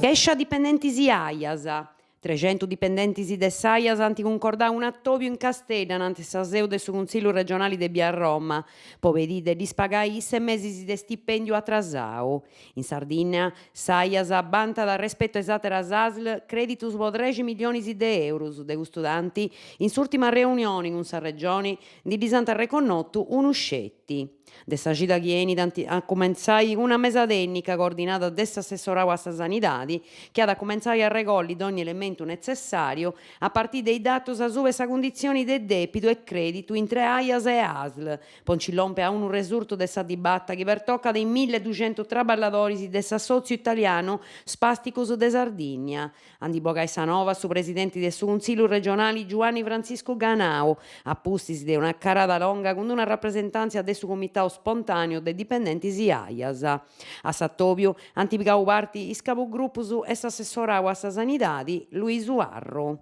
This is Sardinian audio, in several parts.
Chèscia dipendentis Aias. Trexentu dipendentis de s'Aias ant cuncordau un'atòbiu in Casteddu ananti sa seu de su Cunsillu regionali de bia Roma po pediri de ddis pagai is ses mesis de stipèndiu atrasau. In Sardìnnia s'Aias bantat arrespetu a is àteras Asl crèditus po trexi milionis de eurus, de custu tanti in s'ùrtima reunioni cun sa Regioni ndi ddis ant arreconnotu unu sceti. De sa cida chi 'enit ant a cumentzai una mesa tènnica coordinada de s'assessorau a sa sanidadi chi at a cumentzai a arregolli dogni elementu netzessàriu a partì de is datus asuba 'e sa cunditzioni de dèpidu e crèditu intre Aias e Asl po nci lompi a unu resurtu de sa dibata chi pertocat is milleduxentus traballadoris de s'Assòtziu Italianu Spàsticus de Sardìnnia. A ndi bogai sa nova su presidenti de su Cunsillu regionali Giuanni Frantziscu Ganau, a pustis de una acarada longa cun una rapresentàntzia de su Comitau Spontàneu de dipendentis Aias. A s'atòbiu ant pigau parti is cabugrupus e s'assessorau a sa Sanidadi Luisu Arru.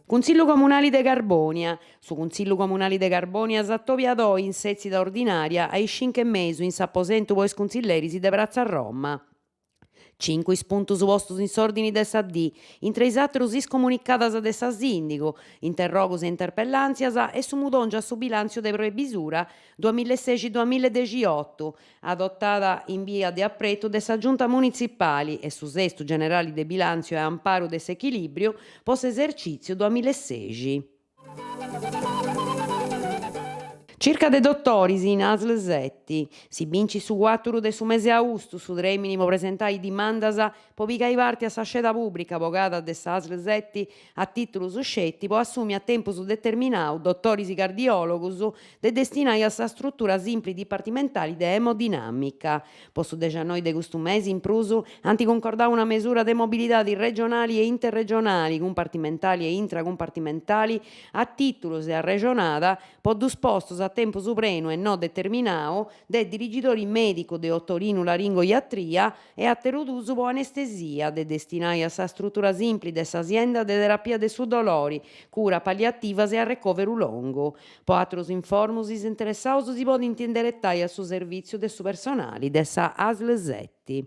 Cunsillu Comunali de Carbònia. Su Cunsillu Comunali de Carbònia s'atobiat oi in sètzida ordinària a is cincu e mesu in s'aposentu po is cunsilleris de Pratza Roma. Cincu is puntus postus in s'òrdini de sa dì, intre is àterus is comunicadas de sa sìndigu, interrogus e interpellàntzias e su mudòngiu a su bilàntziu de prebisura duamilla e sexi duamilla e dexiotu, adotada in bia de apretu de sa Giunta Munitzipali e su sestu generali de bilàntziu e amparu de s'echilìbriu po s'esercìtziu duamilla e sexi. Circa de dotoris in Asl seti. Si bincit su cuàturu de su mesi austu su trèmini po presentai dimandas po pigai parti a sa sceda pùbrica bogada de sa Asl seti a tìtulus sceti po assumi a tempus determinau dotoris cardiòlogus de destinai a sa strutura simpli dipartimentali de emodinàmica. Po su dexannoi de custu mesi, in prus, ant cuncordau una mesura de mobilidadi regionali e interregionali, cumpartimentali e intracumpartimentali a tìtulus e arrexonada po dus postus a tempus prenu e no determinau de dirigidori mèdicu de otorinu-laringoiatria e àteru dus po anestesia, de destinai a sa strutura simpli de sa sienda de terapia de su dolori, cura palliativas e arrecòveru longu. Po àterus informus is interessaus si podint inderetai a su servìtziu de su personali de sa Asl seti.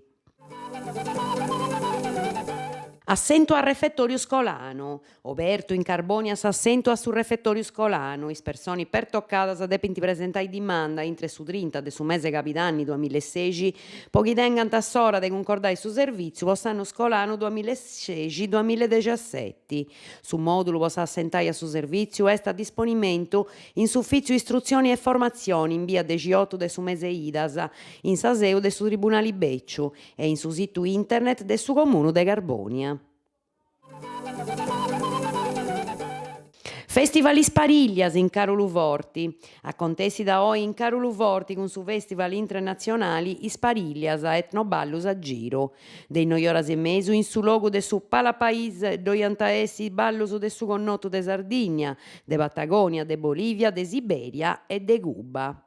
Assentu a refetòriu scolanu. Obertu in Carbònia s'assentu a su refetòriu scolanu, is personis pertocadas depint presentai dimanda intre su trinta de su mese cabidanni duamilla e sexi po chi tengant s'ora de cuncordai su servìtziu po s'annu scolanu duamilla e sexi duamilla e dexiaseti. Su mòdulu po s'assentai a su servìtziu est a disponimentu in s'Ufìtziu Istrutzioni e Formatzioni in bia dexiotu de su mese Idas, in sa seu de su Tribunali Bèciu e in su situ internet de su Comunu de Carbònia. Festival Is Parìllias in Caruluforti. Acontessit oi in Caruluforti cun su Festival Internatzionali Is Parìllias Etnoballus a giru. De is noi oras e mesu in su logu de su Palapais ddoi ant a essi is ballus de su connotu de Sardigna, de Patagonia, de Bolivia, de Siberia e de Cuba.